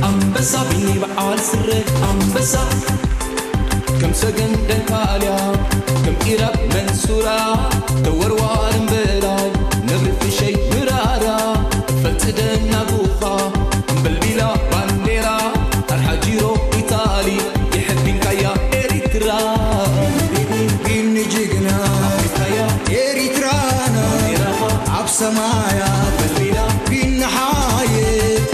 ኣንበሳ ቢኒ በዓል ስረ ኣንበሳ ከም ሰገን ደንካልያ ከም ኢራብ መንሱራ ተወርዋር እምበላይ ነብሪ ፍሸይ ምራራ ፈልቲ ደናጉኻ ኣምበልቢላ ባንዴራ ኣርሓ ጂሮ ኢታሊ የሕቢንካያ ኤሪትራ ቢኒ ጅግና ኣፍሪካያ ኤሪትራና ኣብ ሰማያ ኣምበልቢላ ቢኒ ሓየት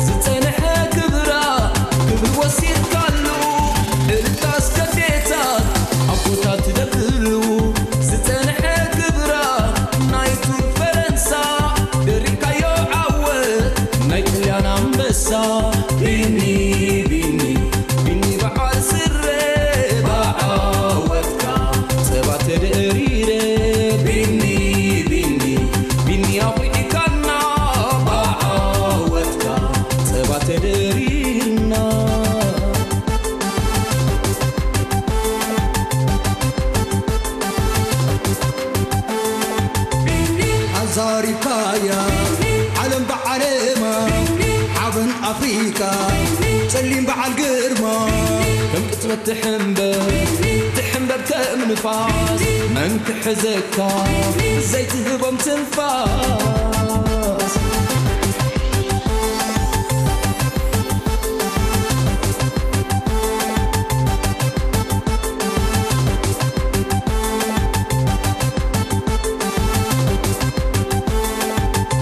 ዝጸንሐ ክብራ ክብሪ ወሲድካሉ እልልታ እስከ ቤታት ኣቦታት ደብሉ ዝጸንሐ ክብራ ናይ ቱር ፈረንሳ ድሪካዮ ዓወት ናይ ጥልያን ኣንበሳ ቢኒ ቢኒ ቢኒ በዓል ስረ ብዓወትካ ጸባ ተደሪረ ቢኒ ቢኒ ቢኒ ኣኹሪዕካና ብዓወትካ ጸባ ተደሪርና ኣዛሪብካያ ዓለም ብዓለማ ሓበን ኣፍሪካ ጸሊም በዓል ግርማ ከም ቅጽበት ትሕንበብ ትሕንበብ ከም ንፋስ መን ክሕዘካ ዘይትህቦም ትንፋስ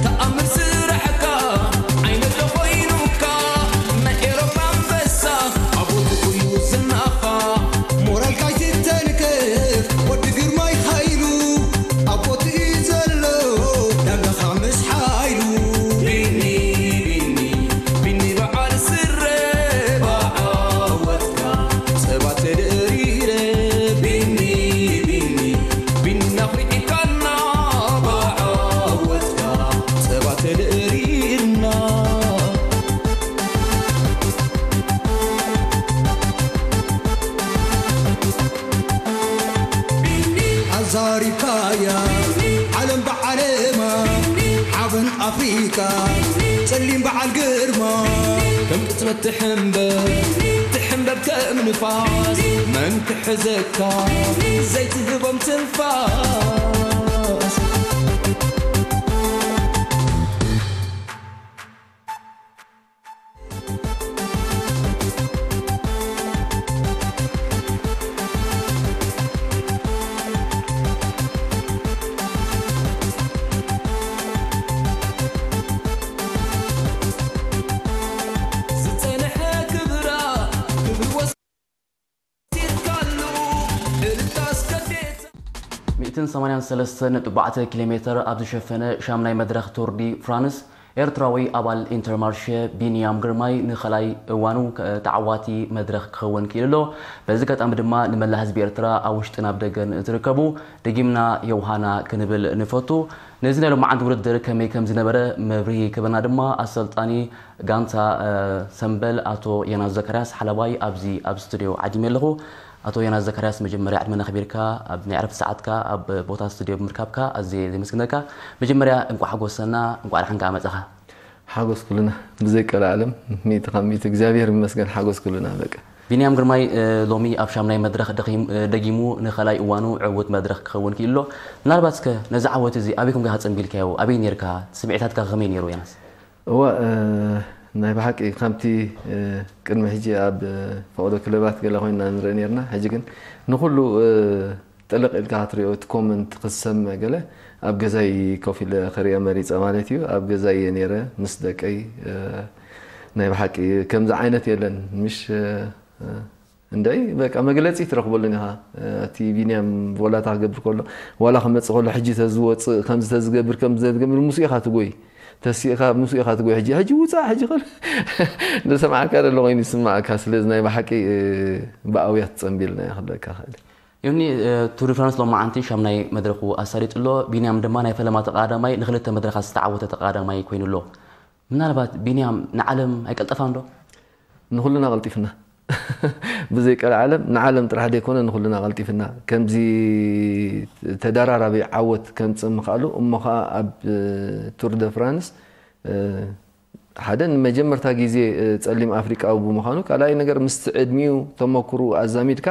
ተኣምር ስራሕካ ዓይነ ዶ ኮይኑካ ናይ ኤሮፓ ኣንበሳ ኣቦትኡ እዩ ዝናኻ ሞራልካ ኣይትተንከፍ ወዲ ግርማይ ሓይሉ ኣቦትኡ እዩ ዘሎ ዳንጋኻ ምስ ሓይሉ ቢኒ ቢኒ ቢኒ በዓል ስረ ብዓወትካ ጸባ ተደሪረ ቢኒ ቢኒ ቢኒ ኣኹሪዕካና ብዓወትካ ጸባ ተደሪርና ኣዛሪብካያ ዓለም ብዓለማ ሓበን ኣፍሪካ ጸሊም በዓል ግርማ ከም ቅጽበት ትሕንበብ ትሕንበብ ከም ንፋስ መን ክሕዘካ ዘይትህቦም ትንፋስ ዝጸንሐ ክብራ ክብሪ ወሲድካሉ እልልታ እስከ ቤት ሚእትን ሰማንያን ሰለስተን ነጥቢ ኣርባዕተ ኪሎ ሜተር ኣብ ዝሸፈነ ሻምናይ መድረኽ ቱር ዲ ፍራንስ ኤርትራዊ ኣባል ኢንተርማርሸ ቢንያም ግርማይ ንኸላይ እዋኑ ተዓዋቲ መድረኽ ክኸውን ክኢሉ ኣሎ። በዚ ኣጋጣሚ ድማ ንመላእ ህዝቢ ኤርትራ ኣብ ውሽጥን ኣብ ደገን ዝርከቡ ደጊምና የውሃና ክንብል ንፈቱ። ነዚ ናይ ሎማዓንቲ ውድድር ከመይ ከም ዝነበረ መብርሂ ክበና ድማ ኣሰልጣኒ ጋንታ ሰምበል ኣቶ የናስ ዘካርያስ ሓለባይ ኣብዚ ኣብ ስቱድዮ ዓዲመ ኣለኹ። ኣቶ ዮናስ ዘካርያስ፣ መጀመርያ ዕድመና ኣኽቢርካ ኣብ ናይ ዕረፍቲ ሰዓትካ ኣብ ቦታ ስቱድዮ ብምርካብካ ኣዝየ የመስግነካ። መጀመርያ እንቋዕ ሓጎሰና፣ እንቋዕ ደሓን ከኣ መጻኻ። ሓጎስ ኩልና፣ ብዘይ ቀልዓለም፣ ሚእቲ ካብ ሚእቲ እግዚኣብሔር ይመስገን፣ ሓጎስ ኩልና በቃ። ቢንያም ግርማይ፣ እ፣ ሎሚ ኣብ ሻምናይ መድረኽ ደኺም-፣ እ፣ ደጊሙ ንኻልኣይ እዋኑ ዕዉት መድረኽ ክኸውን ክኢሉ ኣሎ። ምናልባት እስከ ነዚ ዓወት እዚ ኣበይ ኮንካ ከጸንቢልካዮ? ኣበይ ኔርካ? ስምዒታትካ ከመይ ነይሩ ዮናስ? እወ፣ እ፣ ናይ ብሓቂ ከምቲ፣ እ፣ ቅድሚ ሕጂ ኣብ፣ እ፣ ፈቐዶ ክለባት ገለ ኮይንና ንርኢ ኔርና። ሕጂ ግን ንኹሉ፣ እ፣ ጥልቕ ኢልካ ክትሪኦ፣ እቲ ኮመንት ክትሰምዕ ገለ ኣብ ገዛይ ኮፍ ኢለ ክሪኦ መሪጸ ማለት እዩ። ኣብ ገዛይ እየ ኔረ ምስ ደቀይ፣ እ፣ ናይ ብሓቂ ከምዚ ዓይነት የለን። ምሽ፣ እ፣ እ፣ እንድዒ በቃ መግለጺ ትረኽበሉን ኢኻ። እቲ ቢንያም ቮላታ ክገብር ከሎ፣ ዋላ ክመጽእ ከሎ፣ ሕጂ ተዝወጽእ፣ ከምዚ ተዝገብር፣ ከምዚ ተዝገብር፣ ምስኡ ኢኻ ትጎይ። ተሲእካ ምስኡ ኢኻ ትጎይ። ሕጂ፣ ሕጂ ውጻእ፣ ሕጂ ከሎ፣ ንሰምዓካ ዘሎ ኮይኑ ይስምዓካ። ስለዚ ናይ ብሓቂ፣ እ፣ ብኣውያት ጸንቢልና ኢና ክብለካ እኽእል። ይሁኒ፣ እ፣ ቱር ዲ ፍራንስ ሎማዓንቲ ሻምናይ መድረኹ ኣሳሊጡ ኣሎ። ቢንያም ድማ ናይ ፈለማ ተቐዳዳማይ፣ ንኽልተ መድረኻት ዝተዓወተ ተቐዳዳማይ ኮይኑ ኣሎ። ምናልባት ቢንያም ንዓለም ኣይቀልጠፋን ዶ? ንኹልና ቀልጢፍና። ብዘይ ቀልዓለም ንዓለም ጥራሕ ዘይኮነ ንኹልና ቀልጢፍና። ከምዚ ተደራራቢ ዓወት ከምጽእ ምኽኣሉ፣ እሞ ኸኣ ኣብ ቱር ደ ፍራንስ ሓደ ንመጀመርታ ግዜ ጸሊም ኣፍሪቃዊ ብምዃኑ፣ ካልኣይ ነገር ምስቲ ዕድሚኡ ተመክሩ ኣዛሚድካ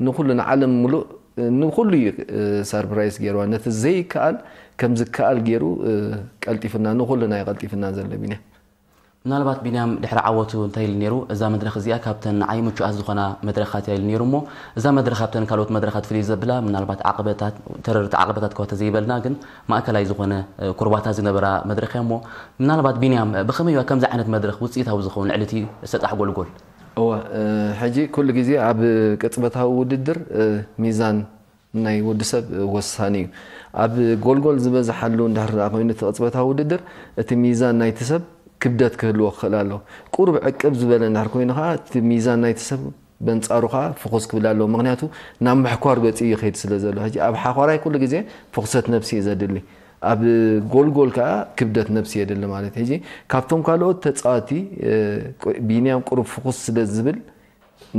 ንኹሉ ንዓለም ምሉእ ንኹሉ እዩ ሰርፕራይዝ ገይርዋ። ነቲ ዘይከኣል ከም ዝከኣል ገይሩ ቀልጢፍና፣ ንኹልና እዩ ቀልጢፍና ዘሎ ቢንያም። ምናልባት ቢንያም ድሕሪ ዓወቱ እንታይ ኢሉ ነይሩ? እዛ መድረኽ እዚኣ ካብተን ንዓይ ምቹኣት ዝኾና መድረኻት እያ ኢሉ ነይሩ። እሞ እዛ መድረኽ ካብተን ካልኦት መድረኻት ፍልይ ዘብላ ምናልባት ዓቐበታት፣ ተረርቲ ዓቐበታት እኳ ተዘይበልና ግን ማእከላይ ዝኾነ ኩርባታት ዝነበራ መድረኽ እያ። እሞ ምናልባት ቢንያም ብኸመይ እያ ከምዚ ዓይነት መድረኽ ውፅኢታዊ ዝኸውን ልዕሊ እቲ ሰጣሕ ጎልጎል? እወ፣ ሕጂ ኩሉ ግዜ ኣብ ቅጽበታዊ ውድድር ሚዛን ናይ ወዲ ሰብ ወሳኒ እዩ። ኣብ ጎልጎል ዝበዝሓሉ እንድሕር ደኣ ኮይኑ እቲ ቅጽበታዊ ውድድር፣ እቲ ሚዛን ናይቲ ሰብ ክብደት ክህልዎ ክኽእል ኣለዎ። ቁሩብ ዕቅብ ዝበለ እንድሕር ኮይኑ ኸዓ እቲ ሚዛን ናይቲ ሰብ በንጻሩ ኸዓ ፍኹስ ክብል ኣለዎ። ምኽንያቱ ናብ ምሕኳር ገጹ ይኸይድ ስለ ዘሎ። ሕጂ ኣብ ሓዃራይ ኩሉ ግዜ ፍኹሰት ነብሲ እዩ ዘድሊ። ኣብ ጎልጎል ከኣ ክብደት ነብሲ የድሊ ማለት እዩ። ሕጂ ካብቶም ካልኦት ተጻወቲ ቢንያም ቁሩብ ፍኹስ ስለ ዝብል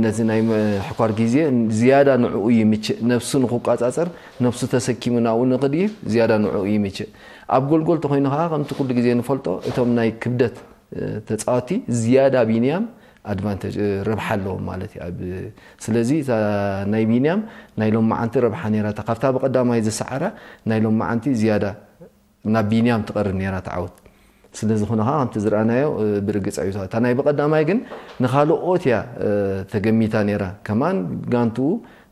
ነቲ ናይ ምሕኳር ግዜ ዝያዳ ንዕኡ ይምችእ። ነብሱ ንክቋጻጸር፣ ነብሱ ተሰኪሙ ናብኡ ንክድይብ ዝያዳ ንዕኡ ይምችእ። ኣብ ጎልጎል ተኾይኑ ከኣ ከምቲ ኩሉ ግዜ ንፈልጦ እቶም ናይ ክብደት ተጻወቲ ዝያዳ ቢንያም ኣድቫንተጅ ረብሓ ኣለዎም ማለት እዩ። ኣብ ስለዚ እታ ናይ ቢንያም ናይ ሎማዓንቲ ረብሓ ነይራታ ካብታ ብቀዳማይ ዝሰዓራ ናይ ሎማዓንቲ ዝያዳ ናብ ቢንያም ትቐርብ ነይራ እታ ዓወት። ስለ ዝኾነ ኸዓ ከምቲ ዝረኣናዮ ብርግጽ ዕዩታ እታ ናይ ብቐዳማይ ግን ንኻልኦት እያ ተገሚታ ነይራ። ከማን ጋንትኡ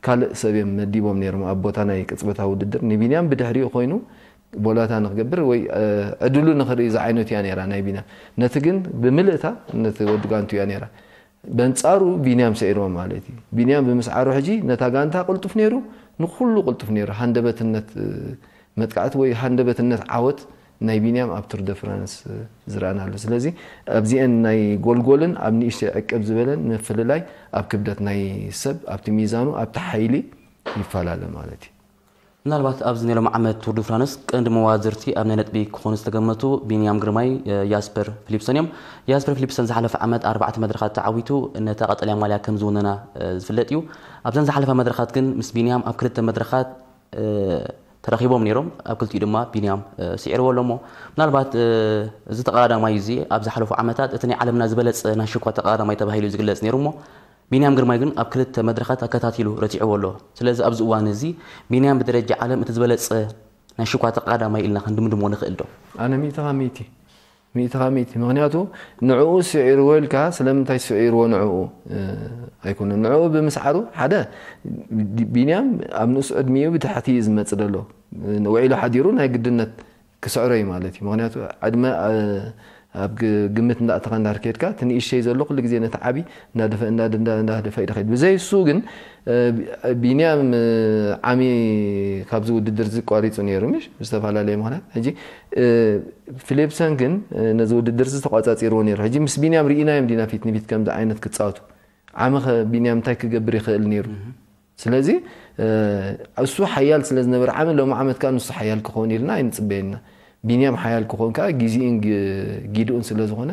ካልእ ሰብ እዮም መዲቦም ነይሮም ኣብ ቦታ ናይ ቅጽበታዊ ውድድር ንቢንያም ብድሕሪኡ ኮይኑ ቦላታ ንክገብር ወይ ዕድሉ ንክርኢ ዝዓይነቱ እያ ነይራ ናይ ቢንያም። ነቲ ግን ብምልእታ ነቲ ወዲ ጋንቱ እያ ነይራ። በንጻሩ ቢንያም ስዒርዎ ማለት እዩ። ቢንያም ብምስዓሩ ሕጂ ነታ ጋንታ ቅልጡፍ ነይሩ፣ ንኹሉ ቅልጡፍ ነይሩ። ሃንደበትነት መጥቃዕቲ ወይ ሃንደበትነት ዓወት ናይ ቢንያም ኣብ ቱር ደ ፍራንስ ዝረኣናሉ። ስለዚ ኣብዚአን ናይ ጎልጎልን ኣብ ንእሽተይ ዕቅብ ዝበለን ምፍልላይ ኣብ ክብደት ናይ ሰብ ኣብቲ ሚዛኑ ኣብቲ ሓይሊ ይፈላለ ማለት እዩ። ምናልባት ኣብዚ ናይ ሎም ዓመት ቱር ዱ ፍራንስ ቀንዲ መዋዝርቲ ኣብ ናይ ነጥቢ ክኾኑ ዝተገመቱ ቢንያም ግርማይ፣ ያስፐር ፊሊፕሰን እዮም። ያስፐር ፊሊፕሰን ዝሓለፈ ዓመት ኣርባዕተ መድረኻት ተዓዊቱ ነታ ቀጠልያ ማልያ ከም ዝውነና ዝፍለጥ እዩ። ኣብዘን ዝሓለፋ መድረኻት ግን ምስ ቢንያም ኣብ ክልተ መድረኻት ተረኺቦም ነይሮም። ኣብ ክልቲኡ ድማ ቢንያም ስዒርዎ ኣሎ። እሞ ምናልባት እዚ ተቐዳዳማይ እዚ ኣብ ዝሓለፉ ዓመታት እቲ ናይ ዓለምና ዝበለጸ ናይ ሽኳ ተቐዳዳማይ ተባሂሉ ዝግለጽ ነይሩ። እሞ ቢንያም ግርማይ ግን ኣብ ክልተ መድረኻት ኣከታቲሉ ረቲዕዎ ኣሎ። ስለዚ ኣብዚ እዋን እዚ ቢንያም ብደረጃ ዓለም እቲ ዝበለጸ ናይ ሽኳ ተቐዳዳማይ ኢልና ክንድምድሞ ንኽእል ዶ? ኣነ ሚእቲ ካብ ሚእቲ፣ ሚእቲ ካብ ሚእቲ። ምኽንያቱ ንዕኡ ስዒርዎ ኢልካ ስለምንታይ ስዒርዎ ንዕኡ ኣይኮነን። ንዕኡ ብምስዓሩ ሓደ ቢንያም ኣብ ንእሱ ዕድሚኡ ብታሕቲ እዩ ዝመጽእ ዘሎ። ውዒሉ ሓዲሩ ናይ ግድነት ክስዕሮ እዩ ማለት እዩ። ምኽንያቱ ዕድመ ኣብ ግምት እንዳእተኻ እንዳር ከድካ እቲ ንእሽተይ ዘሎ ኩሉ ግዜ ነቲ ዓቢ እንዳደፈ እንዳደፈ ይኸይድ። ብዘይ እሱ ግን ቢንያም ዓሚ ካብዚ ውድድር እዚ ቋሪጹ ነይሩ ምሽ ብዝተፈላለየ ምኽንያት። ሕጂ ፊሊፕሰን ግን ነዚ ውድድር እዚ ተቋጻጺርዎ ነይሩ። ሕጂ ምስ ቢንያም ርኢናዮም ዲና ፊት ንፊት ከምዚ ዓይነት ክጻወቱ? ዓሚ ኸ ቢንያም እንታይ ክገብር ይኽእል ነይሩ? ስለዚ እሱ ሓያል ስለ ዝነበረ ዓሚ ሎም ዓመት ከኣ ንሱ ሓያል ክኸውን ኢልና ኣይንጽበየና። ቢንያም ሓያል ክኾን ከኣ ግዜኡን ጊድኡን ስለ ዝኾነ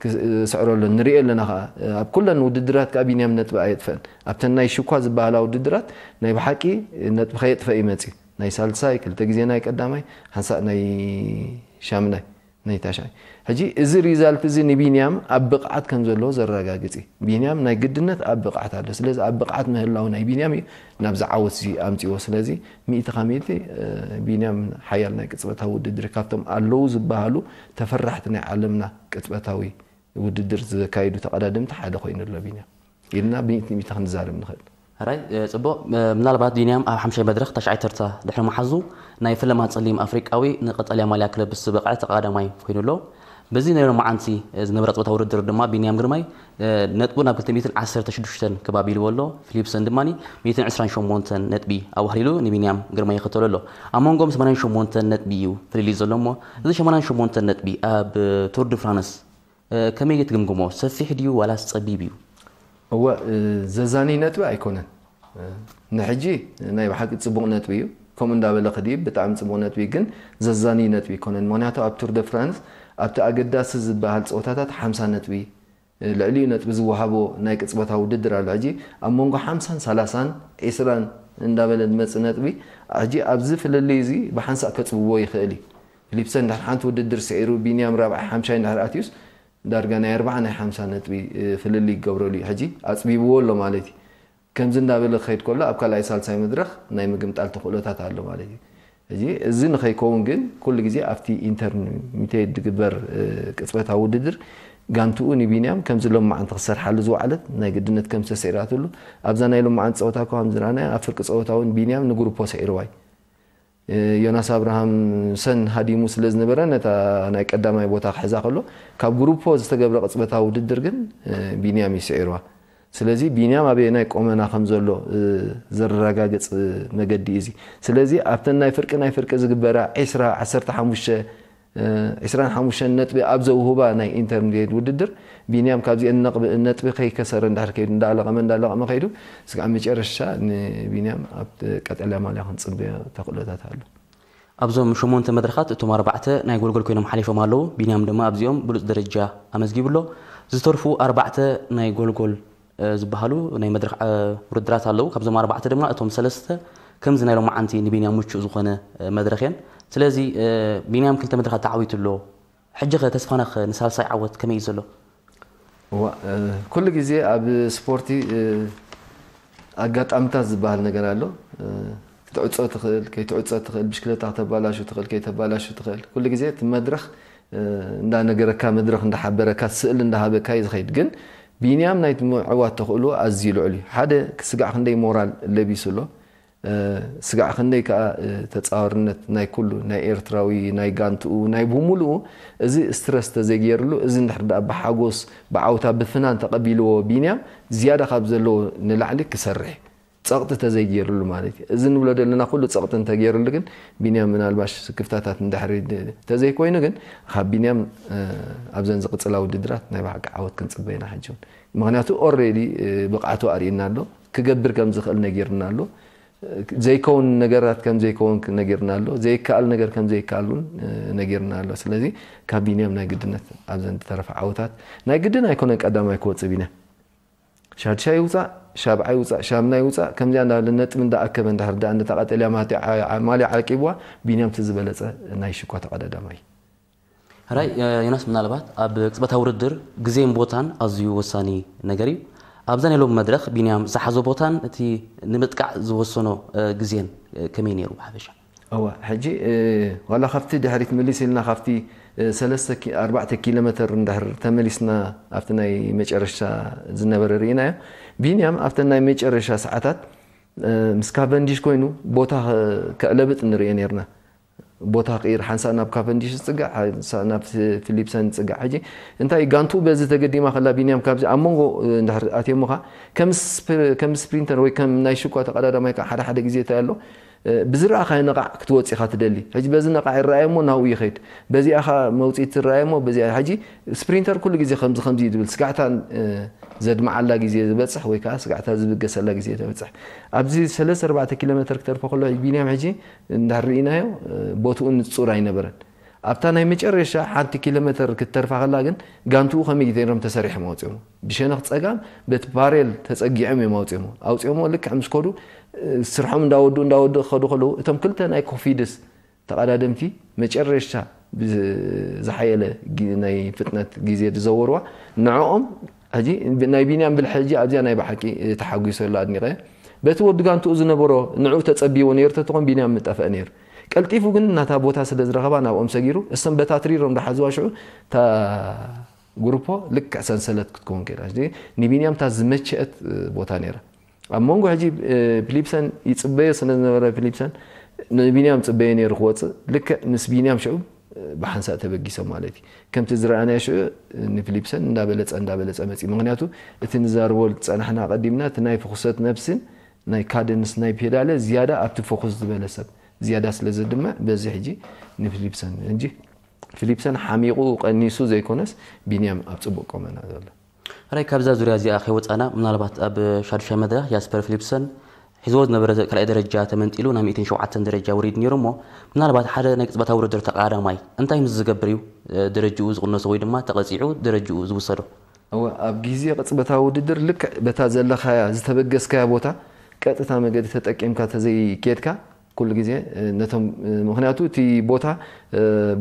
ክስዕሮ ኣሎ። ንሪኦ ኣለና ከኣ ኣብ ኩለን ውድድራት ከኣ ቢንያም ነጥቢ ኣየጥፈን። ኣብተን ናይ ሽኳ ዝበሃላ ውድድራት ናይ ብሓቂ ነጥቢ ከየጥፈ እዩ መጺኡ። ናይ ሳልሳይ፣ ክልተ ግዜ ናይ ቀዳማይ፣ ሓንሳእ ናይ ሻምናይ። ናይ ታሽዓይ። ሕጂ እዚ ሪዛልት እዚ ንቢንያም ኣብ ብቕዓት ከም ዘለዎ ዘረጋግጽ እዩ። ቢንያም ናይ ግድነት ኣብ ብቕዓት ኣሎ። ስለዚ ኣብ ብቕዓት ምህላው ናይ ቢንያም እዩ ናብዚ ዓወት እዚ ኣምጺዎ። ስለዚ ሚእቲ ካብ ሚእቲ ቢንያም ሓያል ናይ ቅጽበታዊ ውድድር ካብቶም ኣለዉ ዝበሃሉ ተፈራሕቲ ናይ ዓለምና ቅጽበታዊ ውድድር ዘካይዱ ተቐዳደምቲ ሓደ ኮይኑ ኣሎ ቢንያም። ኢልና ብሚእቲ ሚእቲ ክንዛረብ ንኽእል። ሕራይ ጽቡቕ። ምናልባት ቢንያም ኣብ ሓምሻይ መድረኽ ታሽዓይ ተርታ ድሕሪ ምሓዙ ናይ ፈለማ ጸሊም ኣፍሪቃዊ ንቀጠልያ ማልያ ክለብስ ዝበቕዐ ተቐዳዳማይ ኮይኑ ኣሎ። በዚ ናይ ሎማዓንቲ ዝነበረ ጸወታ ውድድር ድማ ቢንያም ግርማይ ነጥቡ ናብ ክልተ ሚእትን ዓሰርተ ሽዱሽተን ከባቢ ኢልዎ ኣሎ። ፊሊፕሰን ድማ ሚእትን ዕስራን ሸሞንተን ነጥቢ ኣዋህሊሉ ንቢንያም ግርማይ ይኸተሎ ኣሎ። ኣብ መንጎም ሰማንያን ሸሞንተን ነጥቢ እዩ ፍልልይ ዘሎ። እሞ እዚ ሸማንያን ሸሞንተን ነጥቢ ኣብ ቱር ድ ፍራንስ ከመይ ትግምግሞ? ሰፊሕ ድዩ ዋላስ ጸቢብ እዩ? እወ፣ ዘዛንይ ነጥቢ ኣይኮነን። ንሕጂ ናይ ብሓቂ ጽቡቕ ነጥቢ እዩ። ከምኡ እንዳበለ ክድይብ ብጣዕሚ ጽቡቕ ነጥቢ እዩ፣ ግን ዘዛንይ ነጥቢ ኣይኮነን። ምኽንያቱ ኣብ ቱር ደ ፍራንስ ኣብቲ ኣገዳሲ ዝበሃል ፀወታታት ሓምሳ ነጥቢ ልዕሊኡ ነጥቢ ዝወሃቦ ናይ ቅፅበታዊ ውድድር ኣሎ። ሕጂ ኣብ መንጎ ሓምሳን ሰላሳን ዒስራን እንዳበለ ዝመፅእ ነጥቢ ሕጂ ኣብዚ ፍልልይ እዚ ብሓንሳእ ከፅብቦ ይኽእል እዩ። ፊሊፕሰን ድሕሪ ሓንቲ ውድድር ስዒሩ ቢንያም ራብዓይ ሓምሻይ እንድሕር ኣትዩስ ዳርጋ ናይ ኣርባዓ ናይ ሓምሳ ነጥቢ ፍልልይ ይገብረሉ እዩ። ሕጂ ኣፅቢብዎ ኣሎ ማለት እዩ። ከምዚ እንዳበለ ክኸይድ ከሎ ኣብ ካልኣይ ሳልሳይ መድረኽ ናይ ምግምጣል ተኽእሎታት ኣሎ ማለት እዩ። እዚ እዚ ንኸይከውን ግን ኩሉ ግዜ ኣብቲ ኢንተርሚቴት ዝግበር ቅፅበታዊ ውድድር ጋንትኡ ንቢንያም ከምዚ ሎማዓንቲ ክሰርሓሉ ዝወዓለት ናይ ግድነት ከም ዝተስዒራትሉ ኣብዛ ናይ ሎማዓንቲ ፀወታ እኳ ከም ዝረኣናዮ ኣብ ፍርቂ ፀወታ እውን ቢንያም ንግሩፖ ስዒርዋ እዩ። ዮናስ ኣብርሃም ሰን ሃዲሙ ስለ ዝነበረ ነታ ናይ ቀዳማይ ቦታ ክሕዛ ከሎ ካብ ግሩፖ ዝተገብረ ቅፅበታዊ ውድድር ግን ቢንያም እዩ ስዒርዋ። ስለዚ ቢንያም ኣበየናይ ቆመና ከም ዘሎ ዘረጋግፅ መገዲ እዩ እዚ። ስለዚ ኣብተን ናይ ፍርቂ ናይ ፍርቂ ዝግበራ ዒስራ ዓሰርተ ሓሙሽተ ዒስራን ሓሙሽተን ነጥቢ ኣብ ዘውህባ ናይ ኢንተርሚዲየት ውድድር ቢንያም ካብዚአን ነጥቢ ከይከሰረ እንድሕር ከይዱ እንዳለቐመ እንዳለቐመ ከይዱ ስጋዕ መጨረሻ ንቢንያም ኣብ ቀጠልያ ማልያ ክንፅበዮ ተኽእሎታት ኣሎ። ኣብዞም ሸሞንተ መድረኻት እቶም ኣርባዕተ ናይ ጎልጎል ኮይኖም ሓሊፎም ኣለዉ። ቢንያም ድማ ኣብዚኦም ብሉፅ ደረጃ ኣመዝጊቡ ኣሎ። ዝተርፉ ኣርባዕተ ናይ ጎልጎል ዝበሃሉ ናይ መድረኽ ውድድራት ኣለዉ። ካብዞም ኣርባዕተ ድማ እቶም ሰለስተ ከምዚ ናይ ሎማዓንቲ ንቢንያም ምቹእ ዝኾነ መድረኽ እየን። ስለዚ ቢንያም ክልተ መድረኻት ተዓዊቱ ኣሎ። ሕጂ ኸ ተስፋናኸ ንሳልሳይ ዓወት ከመይ እዩ ዘሎ? እዋ ኩሉ ግዜ ኣብ ስፖርቲ ኣጋጣምታት ዝበሃል ነገር ኣሎ። ክትዕፆ ትኽእል፣ ከይትዕፆ ትኽእል፣ ብሽክለታ ክተባላሹ ትኽእል፣ ከይተባላሹ ትኽእል። ኩሉ ግዜ እቲ መድረኽ እንዳነገረካ፣ መድረኽ እንዳሓበረካ፣ ስእል እንዳሃበካ እዩ ዝኸይድ። ግን ቢንያም ናይ ምዕዋት ተኽእሎ ኣዝዩ ልዑል እዩ። ሓደ ስጋዕ ክንደይ ሞራል ለቢሱ ኣሎ። ስጋዕ ክንደይ ከኣ ተጻዋርነት ናይ ኩሉ ናይ ኤርትራዊ ናይ ጋንትኡ ናይ ብምሉኡ እዚ ስትረስ ተዘይገይርሉ እዚ እንድሕር ደኣ ብሓጎስ ብዓውታ ብፍናን ተቐቢልዎ ቢንያም ዝያዳ ካብ ዘለዎ ንላዕሊ ክሰርሕ ጸቕጢ ተዘይገይርሉ ማለት እዩ። እዚ ንብሎ ዘለና ኩሉ ጸቕጢ እንተገይርሉ ግን ቢንያም ምናልባሽ ስክፍታታት እንድሕሪ ተዘይኮይኑ ግን ካብ ቢንያም ኣብዘን ዝቕጽላ ውድድራት ናይ ብሓቂ ዓወት ክንጽበ ኢና ሕጂ እውን። ምክንያቱ ኦሬዲ ብቕዓቱ ኣርእና ኣሎ፣ ክገብር ከም ዝኽእል ነጊርና ኣሎ። ዘይከውን ነገራት ከም ዘይከውን ነጊርና ኣሎ፣ ዘይከኣል ነገር ከም ዘይከኣል እውን ነጊርና ኣሎ። ስለዚ ካብ ቢንያም ናይ ግድነት ኣብዘን ዝተረፈ ዓወታት ናይ ግድን ኣይኮነን ቀዳማይ ክወፅእ ቢንያም ሻድሻይ ይውፃእ ሻብዓይ ይውፃእ ሻምናይ ይውፃእ ከምዚኣ እንዳበለ ነጥቢ እንዳኣከበ እንድሕር ደኣ ነታ ቀጠልያ ማልያ ዓቂብዋ ቢንያም እቲ ዝበለፀ ናይ ሽኳ ተቐዳዳማይ እዩ። ሕራይ ዮናስ፣ ምናልባት ኣብ ቅጽበታዊ ውድድር ግዜን ቦታን ኣዝዩ ወሳኒ ነገር እዩ። ኣብዛ ናይ ሎሚ መድረኽ ቢንያም ዝሓዞ ቦታን እቲ ንምጥቃዕ ዝወሰኖ ግዜን ከመይ ነይሩ ብሓፈሻ? እዋ ሕጂ ዋላ ካብቲ ድሕሪት ምልስ ኢልና ካብቲ ሰለስተ ኣርባዕተ ኪሎ ሜትር እንድሕር ተመሊስና ኣብቲ ናይ መጨረሻ ዝነበረ ርኢናዮ። ቢንያም ኣብተን ናይ መጨረሻ ሰዓታት ምስ ካቨንዲሽ ኮይኑ ቦታ ከዕለብጥ ንርኦ ነርና። ቦታ ክኢር ሓንሳእ ናብ ካቨንዲሽ ዝፅጋዕ ሓንሳእ ናብ ፊሊፕሰን ዝፅጋዕ ሕጂ እንታይ ጋንቱ በዚ ተገዲማ ከላ ቢንያም ካብዚ ኣብ መንጎ እንድሕር ኣትየሞኻ ከም ስፕሪንተር ወይ ከም ናይ ሽኳ ተቐዳዳማይ ከዓ ሓደ ሓደ ግዜ እንታይ ኣሎ ብዝረኣኻዮ ነቓዕ ክትወፅ ኢኻ ትደሊ ሕጂ በዚ ነቓዕ ይረኣየ እሞ ናብኡ ይኸይድ በዚኣ ከዓ መውፅኢት ትረኣየ እሞ በዚኣ ሕጂ ስፕሪንተር ኩሉ ግዜ ከምዚ ከምዚ እዩ ዝብል ስጋዕታ ዘድምዓላ ግዜ ዝበፅሕ ወይ ከዓ ስጋዕታ ዝብገሰላ ግዜ ተበፅሕ ኣብዚ ሰለስተ ኣርባዕተ ኪሎ ሜትር ክተርፎ ከሎ ቢንያም ሕጂ እንድሕር ርኢናዮ ቦትኡ ንፁር ኣይነበረን ኣብታ ናይ መጨረሻ ሓንቲ ኪሎ ሜትር ክትተርፋ ከላ ግን ጋንትኡ ከመይ ገይሮም ተሰሪሖም ኣውፅኦሞ ብሸነኽ ፀጋም በቲ ፓሬል ተፀጊዖም እዮም ኣውፅኦሞ ኣውፅኦሞ ልክዕ ምስ ከዱ ስርሖም እንዳወዱ እንዳወዱ ክኸዱ ከለዉ እቶም ክልተ ናይ ኮፊድስ ተቐዳደምቲ መጨረሻ ዝሓየለ ናይ ፍጥነት ግዜ ዝዘወርዋ ንዕኦም ሕጂ ናይ ቢንያም ብልሒ ሕጂ ኣብዚኣ ናይ ብሓቂ ተሓጒሰሉ ኣድኒቐ በቲ ወዲ ጋንትኡ ዝነበሮ ንዕኡ ተጸቢዎ ነይሩ ተትኾን ቢንያም ምጠፍአ ነይሩ ቀልጢፉ ግን ናታ ቦታ ስለ ዝረኸባ ናብኦም ሰጊሩ እሶም በታ ትሪሮም ዝሓዝዋ ሽዑ እታ ጉሩፖ ልክዕ ሰንሰለት ክትከውን ከይዳ ንቢንያም እታ ዝመቸአት ቦታ ነይራ ኣብ መንጎ ሕጂ ፊሊፕሰን ይፅበዮ ስለ ዝነበረ ፊሊፕሰን ንቢንያም ፅበዮ ነይሩ ክወፅእ ልክዕ ምስ ቢንያም ሽዑ ብሓንሳእ ተበጊሶም ማለት እዩ ከምቲ ዝረኣናዮ ሽዑ ንፊሊፕሰን እንዳበለፀ እንዳበለፀ መፂ ምክንያቱ እቲ ንዛርቦ ዝፀናሕና ቀዲምና እቲ ናይ ፍኩሰት ነብስን ናይ ካደንስ ናይ ፔዳለ ዝያዳ ኣብቲ ፎኩስ ዝበለ ሰብ ዝያዳ ስለ ዝድምዕ በዚ ሕጂ ንፊሊፕሰን እንጂ ፊሊፕሰን ሓሚቑ ቀኒሱ ዘይኮነስ ቢንያም ኣብ ፅቡቅ ቆመና ዘሎ ሕራይ ካብዛ ዙርያ እዚኣ ከይወፃና ምናልባት ኣብ ሻዱሻይ መድረኽ ያስፐር ፊሊፕሰን ሒዝዎ ዝነበረ ካልኣይ ደረጃ ተመንጢሉ ናብ ሚእትን ሸውዓተን ደረጃ ወሪዱ ነይሩ እሞ፣ ምናልባት ሓደ ናይ ቅጽበታዊ ውድድር ተቐዳዳማይ እንታይ ምስ ዝገብር እዩ ደረጅኡ ዝቕነሶ ወይ ድማ ተቐጺዑ ደረጅኡ ዝውሰዶ? እወ፣ ኣብ ግዜ ቅጽበታዊ ውድድር ልክዕ በታ ዘለኻያ ዝተበገስካያ ቦታ ቀጥታ መገዲ ተጠቂምካ ተዘይኬድካ ኩሉ ግዜ ነቶም ምክንያቱ እቲ ቦታ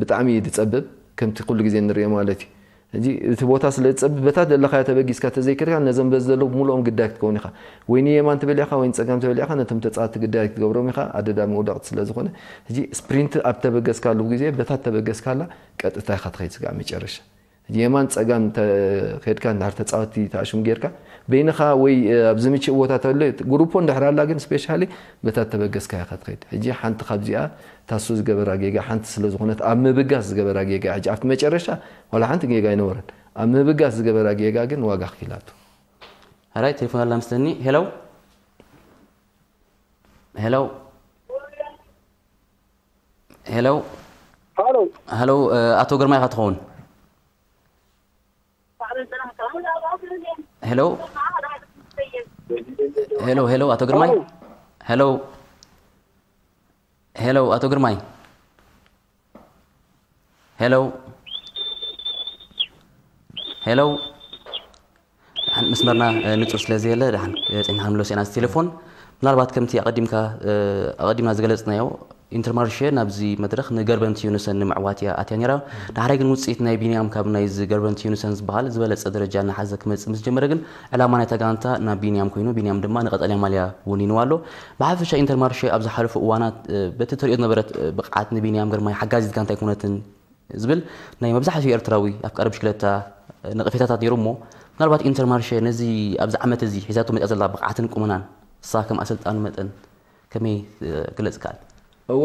ብጣዕሚ እዩ ዝጸብብ ከምቲ ኩሉ ግዜ ንሪኦ ማለት እዩ። ሕጂ እቲ ቦታ ስለ ዝጸብብ በታ ዘለኻያ ተበጊስካ ተዘይከድካ ነዞም በዚ ዘለዉ ብምልኦም ግዳይ ክትከውን ኢኻ። ወይ ንየማን ትበል ኢኻ ወይ ንጸጋም ትበል ኢኻ ነቶም ተጻወትቲ ግዳይ ክትገብሮም ኢኻ ኣደዳ መውደቕቲ ስለ ዝኾነ። ሕጂ ስፕሪንት ኣብ ተበገስካሉ ግዜ በታ ተበገስካላ ቀጥታ ኢኻ ትኸይድ ስጋዕ መጨረሻ። ሕጂ የማን ጸጋም ተኸድካ እንድሕር ተጻወትቲ ተኣሽሙ ጌርካ በይንኻ ወይ ኣብ ዝምችእ ቦታ ተሎ ግሩፖ እንድሕር ኣላ ግን ስፔሻሊ በታ ተበገስካ ኢኻ ትኸይድ። ሕጂ ሓንቲ ካብዚኣ ታሱ ዝገበራ ጌጋ ሓንቲ ስለ ዝኾነት ኣብ ምብጋስ ዝገበራ ጌጋ ሕጂ ኣብቲ መጨረሻ ዋላ ሓንቲ ጌጋ ኣይነበረን። ኣብ ምብጋስ ዝገበራ ጌጋ ግን ዋጋ ኣኽፊላቶ። ሕራይ ቴሌፎን ኣላ መስለኒ። ሄሎ ሄሎ ሄሎ ሃሎ ሃሎ ኣቶ ግርማይ ኢኻ ትኸውን? ሄሎ ሄሎ ሄሎ ኣቶ ግርማይ ሄሎ ሄሎ ኣቶ ግርማይ ሄሎ ሄሎ መስመርና ንጹር ስለ ዘየለ ደሓን ጸኒሕና ንመለሶ ኢና ቴሌፎን። ምናልባት ከምቲ ኣቐዲምካ ኣቐዲምና ዝገለጽናዮ ኢንተርማርሼ ናብዚ መድረኽ ንገርበንቲ ዩኑሰን ንምዕዋት እያ ኣትያ ነይራ። ዳሕራይ ግን ውፅኢት ናይ ቢንያም ካብ ናይዚ ገርበንቲ ዩኑሰን ዝበሃል ዝበለፀ ደረጃ እናሓዘ ክመፅእ ምስ ጀመረ ግን ዕላማ ናይታ ጋንታ ናብ ቢንያም ኮይኑ ቢንያም ድማ ንቀጠልያ ማልያ ወኒንዋ ኣሎ። ብሓፈሻ ኢንተርማርሼ ኣብ ዝሓለፉ እዋናት በቲ ተሪኦ ዝነበረት ብቕዓት ንቢንያም ግርማይ ሓጋዚት ጋንታ ኣይኮነትን ዝብል ናይ መብዛሕትኡ ኤርትራዊ ኣፍቃሪ ብሽክለታ ነቐፌታታት ነይሩ እሞ ምናልባት ኢንተርማርሸ ነዚ ኣብዚ ዓመት እዚ ሒዛቶ መፅያ ዘላ ብቕዓትን ቁመናን ንስኻ ከም ኣሰልጣኒ መጠን ከመይ ክግለፅ ይከኣል? እዋ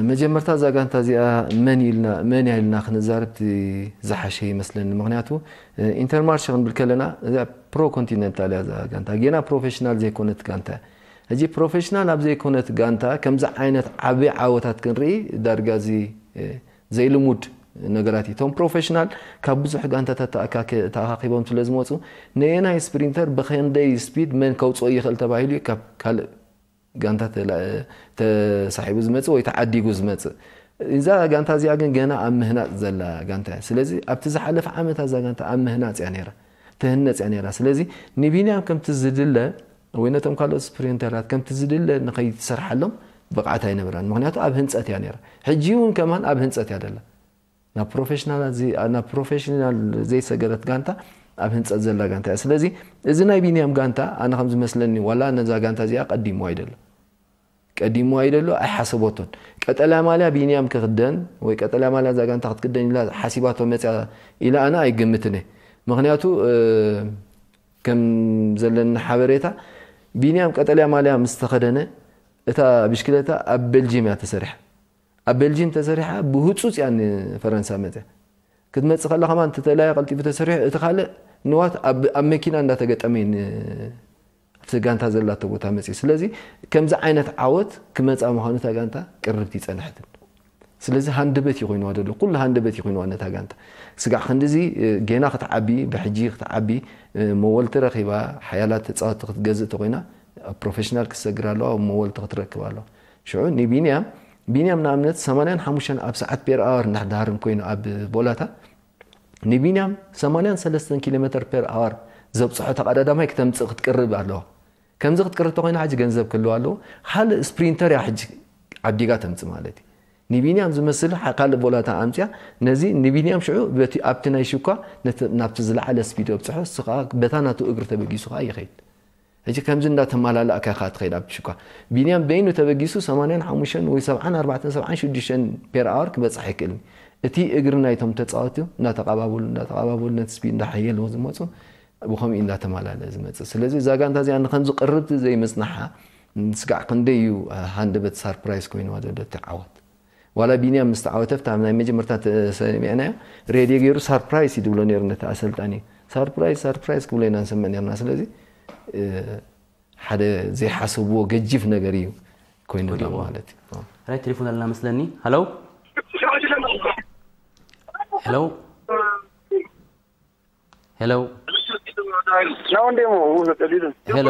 መጀመርታ እዛ ጋንታ እዚኣ መን ኢልና መን እያ ኢልና ክንዛረብ እቲ ዝሓሸ ይመስለኒ። ምክንያቱ ኢንተርማርሸ ክንብል ከለና እዚኣ ፕሮ ኮንቲነንታል እያ እዛ ጋንታ ጌና ፕሮፌሽናል ዘይኮነት ጋንታ እያ። ሕጂ ፕሮፌሽናል ኣብ ዘይኮነት ጋንታ ከምዚ ዓይነት ዓብዪ ዓወታት ክንርኢ ዳርጋ እዚ ዘይልሙድ ነገራት እዩ። እቶም ፕሮፌሽናል ካብ ብዙሕ ጋንታታት ተኣካኪ- ተኣኻኺቦም ስለ ዝመፁ ነየናይ ስፕሪንተር ብኸንደይ ስፒድ መን ከውፅኦ ይኽእል ተባሂሉ እዩ ካብ ካልእ ጋንታ ተላ- ተሳሒቡ ዝመፅእ ወይ ተዓዲጉ ዝመፅእ። እዛ ጋንታ እዚኣ ግን ገና ኣብ ምህናፅ ዘላ ጋንታ እያ። ስለዚ ኣብቲ ዝሓለፈ ዓመታት እዛ ጋንታ ኣብ ምህናፅ እያ ነይራ፣ ትህነፅ እያ ነይራ። ስለዚ ንቢንያም ከምቲ ዝድለ ወይ ነቶም ካልኦት ስፕሪንተራት ከምቲ ዝድለ ንኸይትሰርሓሎም ብቕዓት ኣይነበራን። ምክንያቱ ኣብ ህንፀት እያ ነይራ። ሕጂ እውን ከማን ኣብ ህንፀት እያ ደላ። ናብ ፕሮፌሽናል ዘይ- ናብ ፕሮፌሽናል ዘይሰገረት ጋንታ ኣብ ህንፀት ዘላ ጋንታ እያ። ስለዚ እዚ ናይ ቢንያም ጋንታ ኣነ ከም ዝመስለኒ ዋላ ነዛ ጋንታ እዚኣ ቀዲምዋ እዩ ደሎ ቀዲምዋ እዩ ደሎ ኣይሓሰቦቶን። ቀጠልያ ማልያ ቢንያም ክክደን ወይ ቀጠልያ ማልያ እዛ ጋንታ ክትክደን ኢላ ሓሲባቶ መፅያ ኢላ ኣነ ኣይግምትን እየ። ምክንያቱ እ፣ ከም ዘለኒ ሓበሬታ ቢንያም ቀጠልያ ማልያ ምስ ተኸደነ እታ ብሽክለታ ኣብ ቤልጅየም እያ ተሰሪሓ። ኣብ ቤልጅየም ተሰሪሓ ብህፁፅ እያ ንፈረንሳ መፅያ። ክትመፅእ ከላ ከማን እቲ ተላያ ቀልጢፉ ተሰሪሑ እቲ ካልእ ንዋት ኣብ ኣብ መኪና እንዳተገጠመ እዩ ን- ኣብቲ ጋንታ ዘላቶ ቦታ መፅዩ። ስለዚ ከምዚ ዓይነት ዓወት ክመፃ ምዃኑ እታ ጋንታ ቅርብቲ ይፀንሐትን። ስለዚ ሃንደበት እዩ ኮይንዋ ዘሎ፣ ኩሉ ሃንደበት እዩ ኮይንዋ ነታ ጋንታ። ስጋዕ ክንድዚ እ፣ ጌና ክትዓቢ፣ ብሕጂ ክትዓቢ፣ እ፣ መወልቲ ረኺባ፣ ሓያላት ተፃወትቲ ክትገዝእ ተኮይና ኣብ ፕሮፌሽናል ክትሰግር ኣለዋ፣ መወልቲ ክትረክብ ኣለዋ። ሽዑ ንቢንያም ቢንያም ንኣብነት ሰማንያን ሓሙሽተን ኣብ ሰዓት ፔር ኣወር እንዳሕዳሃርም ኮይኑ ኣብ ቦላታ ንቢንያም ሰማንያን ሰለስተን ኪሎ ሜትር ፔር ኣወር ዘብፅሖ ተቐዳዳማይ ክተምፅእ ክትቅርብ ኣለዋ። ከምዚ ክትቅርብ ተኮይና ሕጂ ገንዘብ ክህልዋ ኣለዎ። ካልእ ስፕሪንተር እያ ሕጂ ዓዲጋ ተምፅእ ማለት እዩ። ንቢንያም ዝመስል ሓ- ካልእ ቦላታ ኣምፅያ ነዚ ንቢንያም ሽዑ በቲ ኣብቲ ናይ ሽኳ ነቲ- ናብቲ ዝለዓለ ስፒድ ኣብፅሖ እሱ ከዓ በታ ናቱ እግሪ ተበጊሱ ከዓ ይኸይድ። ሕጂ ከምዚ እንዳተመላለእካ ኢኻ ትኸይድ ኣብቲ ሽኳ። ቢንያም በይኑ ተበጊሱ ሰማንያን ሓሙሽተን ወይ ሰብዓን ኣርባዕተን ሰብዓን ሽዱሽተን ፔር ኣወር ክበፅሕ ኣይክእልን። እቲ እግሪ ናይቶም ተፃወቲ እንዳተቐባበሉ እንዳተቐባበሉ ነቲ ስፒድ እንዳሓየልዎ ዝመፁ ብኸምኡ እንዳተመላለአ ዝመፅእ። ስለዚ እዛ ጋንታ እዚኣ ንከምዚ ቅርብቲ ዘይምፅናሓ ስጋዕ ክንደይ እዩ ሃንደበት ሳርፕራይዝ ኮይንዋ ዘሎ እቲ ዓወት። ዋላ ቢንያም ምስ ተዓወተ ኣብታ ናይ መጀመርታ ሰሚዕናዮ ሬድዮ ገይሩ ሳርፕራይዝ እዩ ዝብሎ ነይሩ ነቲ ኣሰልጣኒ። ሳርፕራይዝ ሳርፕራይዝ ክብሎ ኢና ንሰምዕ ነርና። ስለዚ ሓደ ዘይሓሰብዎ ገጂፍ ነገር እዩ ኮይኑ ኣሎ ማለት እዩ። ራይ ቴሌፎን ኣለና መስለኒ። ሃሎ ሄሎ ሄሎ Não demo, usa pedido. ሄሎ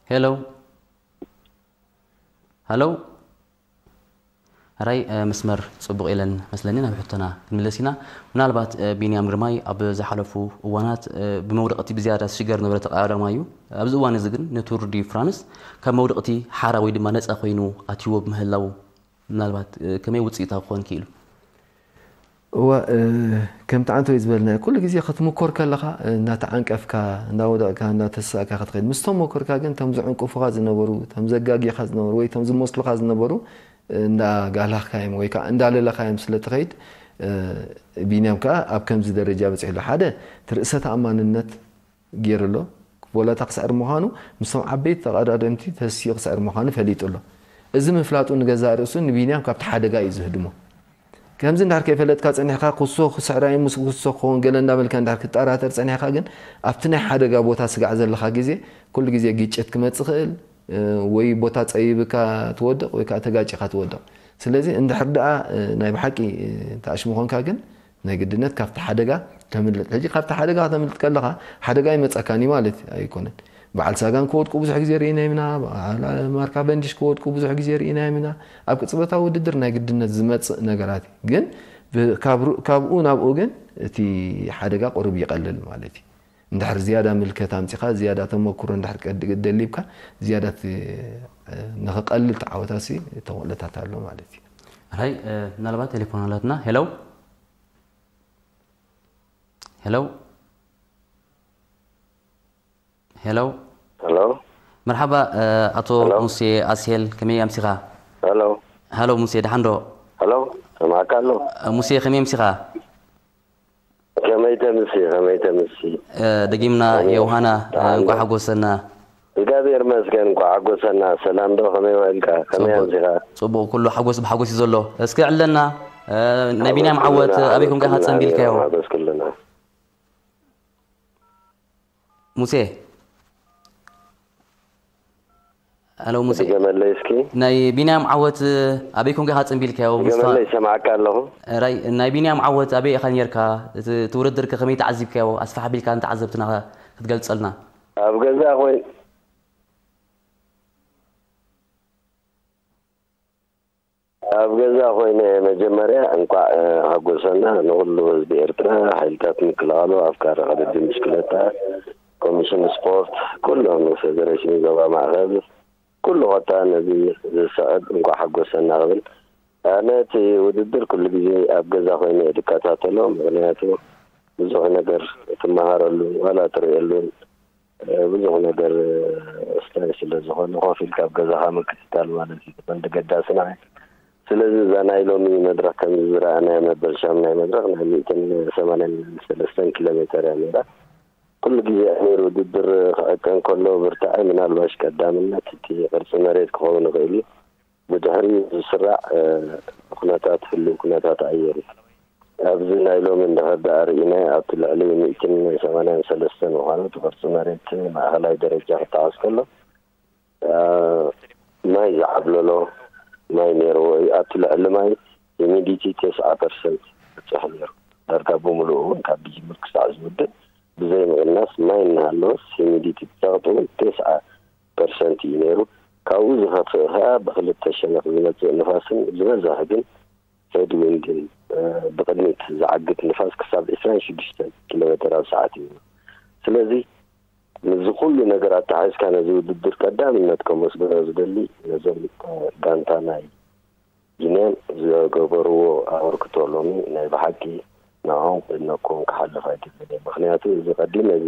ሄሎ፣ ሃሎ። ሕራይ፣ እ፣ መስመር ጽቡቕ የለን መስለኒ። ናብ ሕቶና ክንምለስ ኢና። ምናልባት፣ እ፣ ቢንያም ግርማይ ኣብ ዝሓለፉ እዋናት፣ እ፣ ብመውደቕቲ ብዝያዳ ዝሽገር ዝነበረ ተቐዳዳማይ እዩ። ኣብዚ እዋን እዚ ግን ነቲ ቱር ዲ ፍራንስ ካብ መውደቕቲ ሓራ ወይ ድማ ነጻ ኮይኑ ኣትይዎ ብምህላዉ ምናልባት፣ እ፣ ከመይ ውጽኢታዊ ክኾን ክኢሉ? እወ፣ እ፣ ከምቲ ዓንተወይ ዝበልናዮ፣ ኩሉ ግዜ ክትምኮር ከለኻ፣ እ፣ እንዳተዓንቀፍካ፣ እንዳወደቕካ፣ እንዳተሳእካ ክትኸይድ። ምስ ተመኮርካ ግን፣ እቶም ዝዕንቅፉኻ ዝነበሩ፣ እቶም ዘጋግዩኻ ዝነበሩ፣ ወይ እቶም ዝመስሉኻ ዝነበሩ፣ እ፣ እንዳጋላኽካዮም ወይ ከዓ እንዳለለኻዮም ስለ ትኸይድ፣ እ፣ ቢንያም ከዓ ኣብ ከምዚ ደረጃ በፂሑ ኣሎ። ሓደ፣ እቲ ርእሰ ተኣማንነት ገይሩ ኣሎ። ክቦላታ ክስዕር ምዃኑ፣ ምስቶም ዓበይቲ ተቐዳደምቲ ተሲኡ ክስዕር ምዃኑ ፈሊጡ ኣሎ። እዚ ምፍላጡ ንገዛእ ርእሱ ንቢንያም ካብቲ ሓደጋ እዩ ዝህድሞ። ከምዚ እንድሕር ከይፈለጥካ ጸኒሕካ፣ ኩሶ ክስዕራ እዩ፣ ምስ ኩሶ ክኸውን ገለ እንዳበልካ እንድሕር ክትጠራጠር ጸኒሕካ ግን፣ ኣብቲ ናይ ሓደጋ ቦታ ስጋዕ ዘለኻ ግዜ፣ ኩሉ ግዜ ግጭት ክመጽእ ይኽእል፣ እ፣ ወይ ቦታ ጸቢብካ ትወድቕ፣ ወይ ከኣ ተጋጪኻ ትወድቕ። ስለዚ እንድሕር ደኣ፣ እ፣ ናይ ብሓቂ፣ እ፣ ተኣሽሙ ኾንካ ግን፣ ናይ ግድነት ካብቲ ሓደጋ ተምልጥ። ሕጂ ካብቲ ሓደጋ ከተምልጥ ከለኻ፣ ሓደጋ ይመጸካን እዩ ማለት ኣይኮነን። በዓል ሳጋን ክወድቁ ብዙሕ ግዜ ርኢናዮም ኢና፣ በዓል ማርካ ቨንዲሽ ክወድቁ ብዙሕ ግዜ ርኢናዮም ኢና። ኣብ ቅጽበታዊ ውድድር ናይ ግድነት ዝመጽእ ነገራት እዩ። ግን ብ-፣ ካብ ሩ-፣ ካብኡ ናብኡ ግን እቲ ሓደጋ ቁሩብ ይቐልል ማለት እዩ። እንድሕር ዝያዳ ምልከት ኣምጺኻ፣ ዝያዳ ተመኩሮ እንድሕር ቀድ-፣ ደሊብካ፣ ዝያዳ እቲ፣ ንኽቐልል ተዓወታሲ ተኽእሎታት ኣሎ ማለት እዩ። ሕራይ፣ እ፣ ምናልባት ቴሌፎን ኣላትና። ሄሎ? ሄሎ? ሄሎ? ሄሎ? መርሓባ፣ እ፣ ኣቶ ሄሎ? ሙሴ ኣስሄል፣ ከመይ ኣምሲኻ? ሄሎ? ሃሎ ሙሴ፣ ደሓን ዶ? ሄሎ? ሰማዕካ ኣሎ? እ፣ ሙሴ፣ ከመይ ኣምሲኻ? ከመይ ተምሲ፣ ከመይ ተምሲ? እ፣ ደጊምና ከመይ ዮሃና፣ እ፣ ደሓን ዶ? እንኳዕ ሓጎሰና። እግዚኣብሔር ይመስገን፣ እንኳዕ ሓጎሰና። ሰላም ዶ? ከመይ ውዒልካ? ከመይ ጽቡቕ፣ ኣምሲኻ? ጽቡቕ፣ ኩሉ ሓጎስ ብሓጎስ እዩ ዘሎ። እስኪ ዕለና፣ እ፣ ናይ ሓጎስ ቢንያም ዓወት ኩልና፣ ኣበይ ሓጎስ ኮንካ ኢኻ ኩልና፣ ጸንቢልካዮ? ሓጎስ ኩልና። ሙሴ። ሃሎ ሙሴ። ድገመለይ እስኪ። ናይ ቢንያም ዓወት ኣበይ ኮንካ ኢኻ ጸንቢልካዮ? ምስ ድገመለይ፣ ይሰማዓካ ኣለኹ። ራይ፣ ናይ ቢንያም ዓወት ኣበይ ኢኻ ኔርካ? እቲ፣ እቲ ውድድር ከ ከመይ ተዓዚብካዮ? ኣስፍሕ ኣቢልካ ንተዓዘብትና ከ ክትገልጸልና። ኣብ ገዛ ኮይ-፣ ኣብ ገዛ ኮይነ መጀመርያ እንኳዕ፣ እ፣ ሓጎሰና ንኹሉ ህዝቢ ኤርትራ፣ ሓይልታት ምክልኻሉ፣ ኣፍቃሪ ቅድድም ብሽክለታ፣ ኮሚሽን ስፖርት፣ ኩሎም ንፌደሬሽን ዞባ ማእከል፣ ኩሉ ኮታ ነዚ ዝስዕብ እንኳዕ ሓጎሰና ክብል። ኣነ እቲ ውድድር ኩሉ ግዜ ኣብ ገዛ ኮይነ እየ ዝከታተሎ፣ ምኽንያቱ ብዙሕ ነገር ትመሃረሉ ዋላ ትርእየሉን ብዙሕ ነገር ስታይ ስለ ዝኾነ ኮፍ ኢልካ ኣብ ገዛኻ ምክትታል ማለት እዩ እቲ ቀንዲ ገዳሲ ንዓይ። ስለዚ እዛ ናይ ሎሚ መድረኽ ከምዚ ዝረኣናዮ መበል ሻምናይ መድረኽ ናይ ሚእትን ሰማንያን ሰለስተን ኪሎ ሜተር እያ ነይራ። ኩሉ ግዜ እያ ነይሩ ውድድር ክዕቀን ከሎ ብርታዐይ ምናልባሽ ቀዳምነት እቲ ቅርጺ መሬት ክኸውን ይኽእል እዩ። ብድሕሪኡ ዝስራዕ ኩነታት ህሉው ኩነታት ኣየር እዩ። ኣብዚ ናይ ሎሚ እንድሕር ደኣ ርኢናዮ ኣብቲ ልዕሊ ሚእትን ሰማንያን ሰለስተን ምዃኑ እቲ ቅርጺ መሬት ማእኸላይ ደረጃ ክጠዓስ ከሎ ማይ ዝዓብለሎ ማይ ነይርዎ እዩ። ኣብቲ ልዕሊ ማይ ሂሚዲቲ ተስዓ ፐርሰንት ይበጽሕ ነይሩ። ዳርጋ ብምሉኡ እውን ካብ ዝጅምር ክሳዕ ዝውድእ ብዘይ ምቕናስ ማይ እናሃለወስ ሂሚዲቲ ብጸቕጢ እውን ተስዓ ፐርሰንት እዩ ነይሩ። ካብኡ ዝኸፍእ ኸኣ ብኽልተ ሸነኽ ዝመጽእ ንፋስን ዝበዝሐ ግን ሄድዊንድን ብቕድሚት ዝዓግት ንፋስ ክሳብ ዕስራን ሽዱሽተን ኪሎ ሜተር ኣብ ሰዓት እዩ። ስለዚ ምስዚ ኩሉ ነገር ኣተሓሒዝካ ነዚ ውድድር ቀዳምነት ከመስግኖ ዝደሊ ነዞም ጋንታ ናይ ጊንያን ዝገበርዎ ኣበርክቶ ሎሚ ናይ ብሓቂ ንዕኦም ከድነቅዎም ክሓልፍ ኣይደልን እየ። ምኽንያቱ እዚ ቀዲም እዚ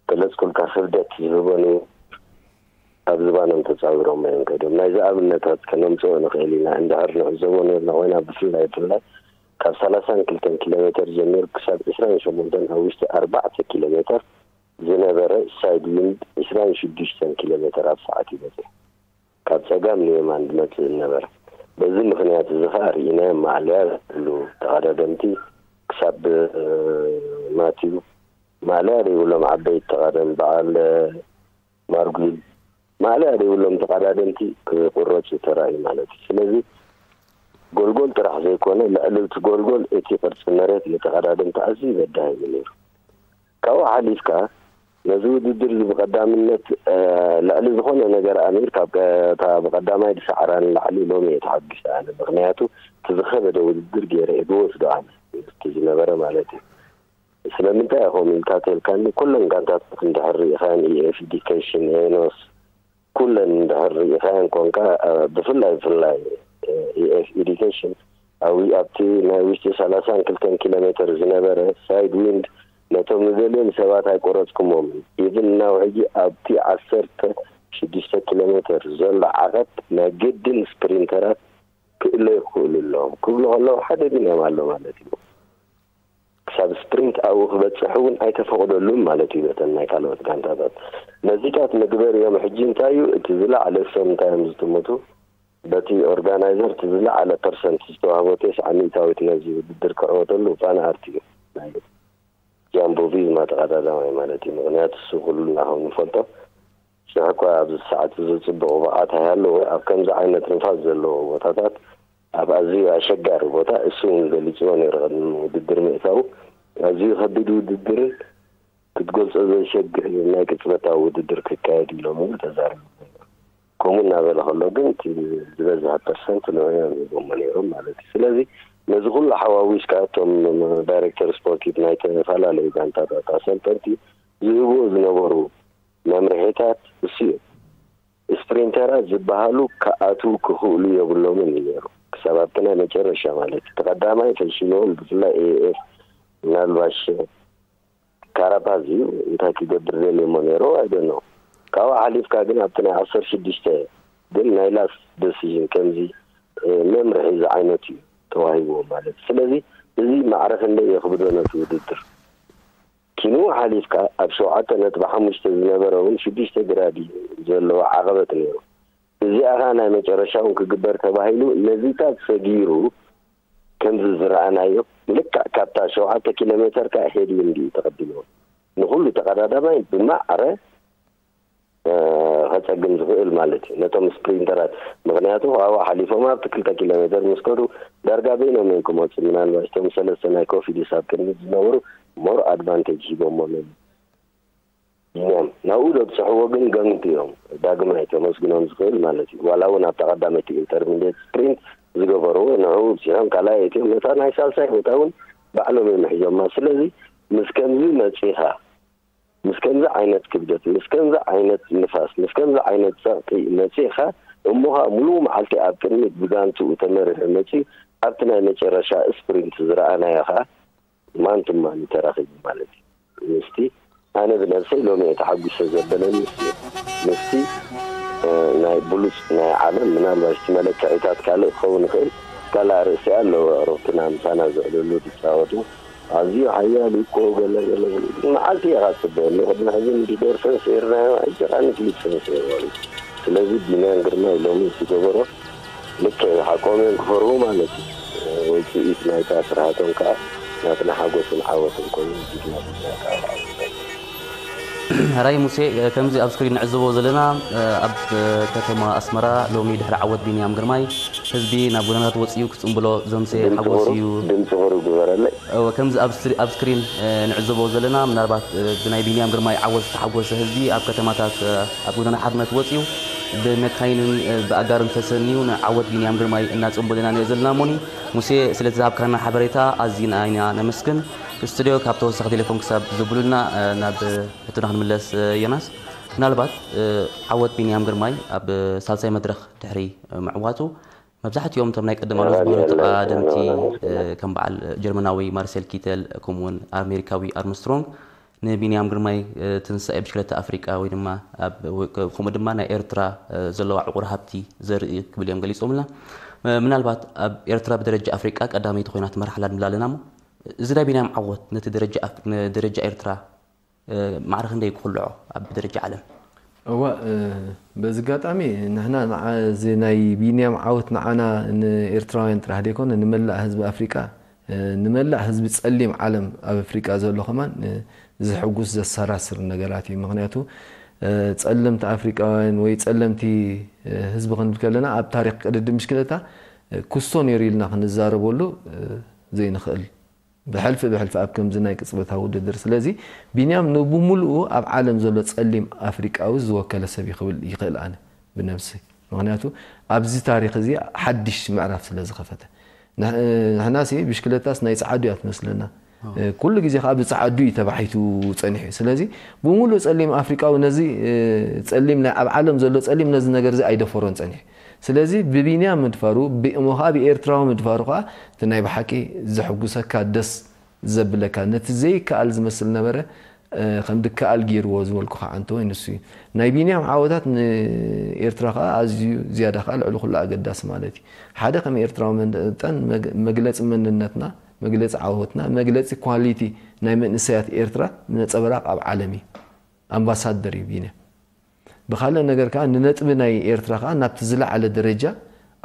ገለጽኩልካ ክብደት ዝህቦ ነይሩ ኣብ ዝባኖም ተጻዊሮሞ እዮም ከይዶም። ናይዚ ኣብነታት ከነምጽኦ ንኽእል ኢና። እንድሕር ንዕዘቦ ነይርና ኮይና ብፍላይ ብፍላይ ካብ ሰላሳን ክልተን ኪሎ ሜተር ጀሚሩ ክሳብ ዕስራን ሸሞንተን ኣብ ውሽጢ ኣርባዕተ ኪሎ ሜተር ዝነበረ ሳይድ ዊንድ ዕስራን ሽዱሽተን ኪሎ ሜተር ኣብ ሰዓት እዩ መጺኡ። ካብ ጸጋም ንየማን ዝመጽእ ነበረ። በዚ ምኽንያት እዚ ኸኣ ርኢናዮም ማዕለያ ዘይብሉ ተቐዳደምቲ ክሳብ ማቲዩ ማዕለያ ዘይብሎም ዓበይቲ ተቐዳደምቲ በዓል ማርጉል ማዕለያ ዘይብሎም ተቐዳደምቲ ክቑረጹ ተራእዩ ማለት እዩ። ስለዚ ጎልጎል ጥራሕ ዘይኮነ ልዕሊ እቲ ጎልጎል እቲ ቅርጺ መሬት ንተቐዳደምቲ ኣዝዩ በዳሂ እዩ ነይሩ። ካብኡ ሓሊፍካ ነዚ ውድድር እዚ ብቐዳምነት ልዕሊ ዝኾነ ነገር ኣሚር ካብ እታ ብቐዳማይ ድሰዓራ ንላዕሊ ሎሚ እየ ተሓጒሰ ኣነ። ምኽንያቱ እቲ ዝኸበደ ውድድር ገይረ እየ ዝወስዶ ኣነ፣ እቲ ዝነበረ ማለት እዩ። ስለምንታይ ኢኹም ኢልካ ተልካኒ፣ ኩለን ጋንታታት እንድሕር ርኢኻን፣ ኢኤፍ ኤዱኬሽን፣ ኤኖስ፣ ኩለን እንድሕር ርኢኻን ኮንካ፣ ብፍላይ ብፍላይ ኢኤፍ ኤዱኬሽን ኣብቲ ናይ ውሽጢ ሰላሳን ክልተን ኪሎ ሜትር ዝነበረ ሳይድ ዊንድ ነቶም ዝደልዮም ሰባት ኣይቆረፅኩሞምን። ኢቭን እናው ሕጂ ኣብቲ ዓሰርተ ሽዱሽተ ኪሎ ሜትር ዘሎ ዓቐብ ናይ ግድን ስፕሪንተራት ክእለዩ ክኽእሉ ኣለዎም ክብሉ ከለዉ ሓደ ቢንያም ኣሎ ማለት እዩ። ክሳብ ስፕሪንት ኣብኡ ክበፅሕ እውን ኣይተፈቕደሉን ማለት እዩ። በተን ናይ ካልኦት ጋንታታት ነዚታት ምግበር እዮም። ሕጂ እንታይ እዩ እቲ ዝለዓለ ሰብ እንታይ እዮም ዝጥምቱ? በቲ ኦርጋናይዘር እቲ ዝለዓለ ፐርሰንት ዝተዋህቦ ቴስዓ ሚእታዊት ነዚ ውድድር ክዕወተሉ ፋና ኣርት እዩ። ናይ ጃምቦ ቪዝማ ተቐዳዳማይ ማለት እዩ። ምኽንያቱ እሱ ኩሉ እናኸው ንፈልጦ ሽሕ እኳ ኣብዚ ሰዓት እዚ ጽቡቕ ብቕዓት ኣይሃለዎ፣ ኣብ ከምዚ ዓይነት ንፋስ ዘለዎ ቦታታት ኣብ ኣዝዩ ኣሸጋሪ ቦታ እሱ እውን ገሊጽዎ ነይሩ ቅድሚ ውድድር ምእታዉ። ኣዝዩ ከቢድ ውድድርን ክትገልጾ ዘሸግር ናይ ቅጽበታዊ ውድድር ክካየድ ኢሎም እውን ተዛሪቦም ነይሮም። ከምኡ እናበለ ከሎ ግን እቲ ዝበዝሐ ፐርሰንት ንዕኡ እዮም ሂቦሞ ነይሮም ማለት እዩ። ስለዚ ነዚ ኩሉ ሓዋዊስካ እቶም ዳይሬክተር ስፖርቲቭ ናይ ዝተፈላለዩ ጋንታታት ኣሰልጠንቲ ዝህብዎ ዝነበሩ መምርሒታት እሱ እዩ። ስፕሪንተራት ዝበሃሉ ክኣትዉ ክኽእሉ የብሎምን እዩ ነይሩ። ክሳብ ኣብቲ ናይ መጨረሻ ማለት እቲ ቀዳማይ ፈሽንዎም ብፍላይ ኤኤፍ ምናልባሽ ካራፓዝ እዩ እንታይ ክገብር ደልየሞ ነይሩ ኣይደኖ። ካብኡ ሓሊፍካ ግን ኣብቲ ናይ ዓሰርተ ሽዱሽተ ግን ናይ ላስት ደሲዥን ከምዚ መምርሒ ዝዓይነቱ እዩ ተዋሂብዎ ማለት። ስለዚ እዚ ማዕረ ክንደይ የኽብዶ ነቲ ውድድር። ኪንኡ ሓሊፍካ ኣብ ሸውዓተ ነጥቢ ሓሙሽተ ዝነበረ እውን ሽዱሽተ ግራዲ ዘለዎ ዓቐበት ነይሩ። እዚኣ ኸዓ ናይ መጨረሻ እውን ክግበር ተባሂሉ ነዚታት ሰጊሩ ከምዚ ዝረኣናዮ ልክዕ ካብታ ሸውዓተ ኪሎ ሜተር ከዓ ሄድዊንድ እዩ ተቐዲምዎ። ንኹሉ ተቐዳዳማይ ብማዕረ ከፀግም ዝኽእል ማለት እዩ። ነቶም ስፕሪንተራት ምኽንያቱ ካብኡ ሓሊፎም ኣብቲ ክልተ ኪሎ ሜተር ምስ ከዱ ዳርጋ በይኖም እዮም ክመፁ። ምናልባት እቶም ሰለስተ ናይ ኮፊዲስ ኣብ ቅድሚት ዝነበሩ ሞር ኣድቫንቴጅ ሂቦሞም እዮም። ቢንያም ናብኡ ዘብፅሕዎ ግን ገምቲ እዮም። ዳግማይ ተመስግኖም ዝኽእል ማለት እዩ። ዋላ እውን ኣብታ ቀዳመይቲ ኢንተርሚዲየት ስፕሪንት ዝገበርዎ ንዕኡ ብፅሖም ካልኣይ እትዮም ነታ ናይ ሳልሳይ ቦታ እውን ባዕሎም እዮም ሒዞማ። ስለዚ ምስ ከምዚ መፂኻ ምስ ከምዚ ዓይነት ክብደት ምስ ከምዚ ዓይነት ንፋስ ምስ ከምዚ ዓይነት ፀቕጢ መፂኻ እሞ ኸዓ ሙሉእ መዓልቲ ኣብ ቅድሚት ብጋንትኡ ተመሪሑ መፂኡ ኣብቲ ናይ መጨረሻ ስፕሪንት ዝረኣናዮ ኸዓ ማን ቱ ማን ተራኺቡ ማለት እዩ። ምስቲ ኣነ ብነብሰይ ሎሚ እየ ተሓጒሰ ዘበለኒ እሱ እዩ። ምስቲ ናይ ብሉፅ ናይ ዓለም ምናልባት እቲ መለክዒታት ካልእ ክኸውን ይኽእል ካልእ ኣርእስቲ ኣለዎ ኣዕሩኽትና ምሳና ዝዕልሉ ዝፃወቱ ኣዝዩ ሓያል እዩ እኮ ገለ ገለ መዓልቲ እየ ካፅበየሉ ቅድሚ ሕዚ ንዲደር ሰንስኤርናዮ ኣይጨቃኒ ክሊፕ ሰንስኤርዎ እዩ። ስለዚ ቢንያም ግርማይ ሎሚ ዝገበሮ ልክዕ እዩ ሓቆም እዮም ክፈርሁ ማለት እዩ። ውፅኢት ናይታ ስራሕቶም ከዓ ናትና ሓጎስን ዓወትን ኮይኑ ጅግና ጅግና ከዓ ብዓወት ሕራይ ሙሴ ከምዚ ኣብ ስክሪን ንዕዘቦ ዘለና ኣብ ከተማ ኣስመራ ሎሚ ድሕሪ ዓወት ቢንያም ግርማይ ህዝቢ ናብ ጎደናታት ወፂኡ ክፅምብሎ ዘምሴ ሓጎስ እዩ። ድምፂ ቁሩብ ግበረለይ። እወ ከምዚ ኣብ ስሪ- ኣብ ስክሪን ንዕዘቦ ዘለና ምናልባት ብናይ ቢንያም ግርማይ ዓወት ዝተሓጎሰ ህዝቢ ኣብ ከተማታት ኣብ ጎደና ሓርነት ወፂኡ ብመካይንን ብኣጋርን ተሰንዩ ንዓወት ቢንያም ግርማይ እናፅምበሎ ኢና ንሪኦ ዘለና። ሞኒ ሙሴ ስለቲ ዝሃብካና ሓበሬታ ኣዚና ኢና ነመስግን። ስቱድዮ ካብ ተወሳኺ ቴሌፎን ክሳብ ዝብሉልና ናብ ሕቶና ክንምለስ ዮናስ፣ ምናልባት ዓወት ቢንያም ግርማይ ኣብ ሳልሳይ መድረኽ ድሕሪ ምዕዋቱ መብዛሕትኦም እቶም ናይ ቀደም ኣለዉ ዝበሃሉ ተቓደምቲ ከም በዓል ጀርመናዊ ማርሴል ኪተል ከምኡውን ኣሜሪካዊ ኣርምስትሮንግ ንቢንያም ግርማይ ትንሳኤ ብሽክለታ ኣፍሪቃ ወይ ድማ ከምኡ ድማ ናይ ኤርትራ ዘለዋ ዕቑር ሃብቲ ዘርኢ ክብል እዮም ገሊፆምልና። ምናልባት ኣብ ኤርትራ ብደረጃ ኣፍሪቃ ቀዳመይቲ ኮይና ትመርሓላ ንብል ኣለና እሞ እዚ ናይ ቢንያም ዓወት ነቲ ደረጃ ኤርትራ ማዕረ ክንደይ ክኽልዖ ኣብ ደረጃ ዓለም? እዋ በዚ ኣጋጣሚ ንሕና እዚ ናይ ቢንያም ዓወት ንዓና ንኤርትራውያን ጥራሕ ዘይኮነ ንመላእ ህዝቢ ኣፍሪቃ ንመላእ ህዝቢ ጸሊም ዓለም ኣብ ኣፍሪቃ ዘሎ ከማን ዝሕጉስ ዘሰራስር ነገራት እዩ። ምክንያቱ ጸለምቲ ኣፍሪቃውያን ወይ ጸለምቲ ህዝቢ ክንብል ከለና ኣብ ታሪክ ቅድድም ብሽክለታ ኩስቶ ነይሩ ኢልና ክንዛረበሉ ዘይንኽእል ብሕልፊ ብሕልፊ ኣብ ከምዚ ናይ ቅጽበታዊ ውድድር። ስለዚ ቢንያም ንብምሉኡ ኣብ ዓለም ዘሎ ጸሊም ኣፍሪቃዊ ዝወከለ ሰብ ይኽብል ይኽእል ኣነ ብነብሲ። ምኽንያቱ ኣብዚ ታሪኽ እዚ ሓድሽ ምዕራፍ ስለ ዝኸፈተ። ንሕ-፣ ንሕናሲ ብሽክለታስ ናይ ጸዓዱ እያ ትመስለና። ኩሉ ግዜ ከዓ ብጸዓዱ እዩ ተባሒቱ ጸኒሑ። ስለዚ ብምሉእ ጸሊም ኣፍሪቃዊ ነዚ፣ እ፣ ጸሊም ናይ ኣብ ዓለም ዘሎ ጸሊም ነዚ ነገር እዚ ኣይደፈሮን ጸኒሑ። ስለዚ ብቢንያም ምድፋሩ ብእሞ ከዓ ብኤርትራዊ ምድፋሩ ከዓ እቲ ናይ ብሓቂ ዘሕጉሰካ ደስ ዘብለካ ነቲ ዘይከኣል ዝመስል ነበረ፣ እ፣ ከም ድከኣል ገይርዎ ዝበልኩ ከዓ እንተወይ ንሱ እዩ። ናይ ቢንያም ዓወታት ንኤርትራ ከዓ ኣዝዩ ዝያዳ ከዓ ልዕሊ ኩሉ ኣገዳሲ ማለት እዩ። ሓደ ከም ኤርትራዊ መጠን መግ-፣ መግለፂ መንነትና፣ መግለፂ ዓወትና፣ መግለፂ ኳሊቲ ናይ መንእሰያት ኤርትራ ነፀበራቕ ኣብ ዓለም እዩ። ኣምባሳደር እዩ ቢንያም። ብኻልእ ነገር ከዓ ንነጥቢ ናይ ኤርትራ ከዓ ናብቲ ዝለዓለ ደረጃ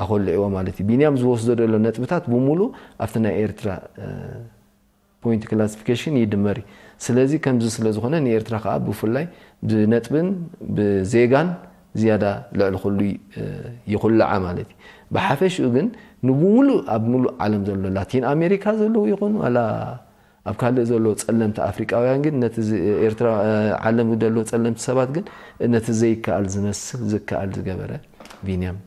ኣኾልዕዎ ማለት እዩ። ቢንያም ዝወስዶ ዘሎ ነጥብታት ብምሉእ ኣብቲ ናይ ኤርትራ፣ እ፣ ፖይንት ክላሲፊኬሽን ይድመር እዩ። ስለዚ ከምዚ ስለ ዝኾነ ንኤርትራ ከዓ ብፍላይ ብነጥብን ብዜጋን ዝያዳ ልዕሊ ኩሉ ይ-፣ ይኹልዓ ማለት እዩ። ብሓፈሽኡ ግን ንብሙሉእ ኣብ ሙሉእ ዓለም ዘሎ ላቲን ኣሜሪካ ዘለዉ ይኹን ዋላ ኣብ ካልእ ዘለዉ ጸለምቲ ኣፍሪቃውያን ግን ነቲ ዝ-፣ ኤርትራ፣ ዓለም ዘለዉ ጸለምቲ ሰባት ግን ነቲ ዘይከኣል ዝመስል ዝከኣል ዝገበረ ቢንያም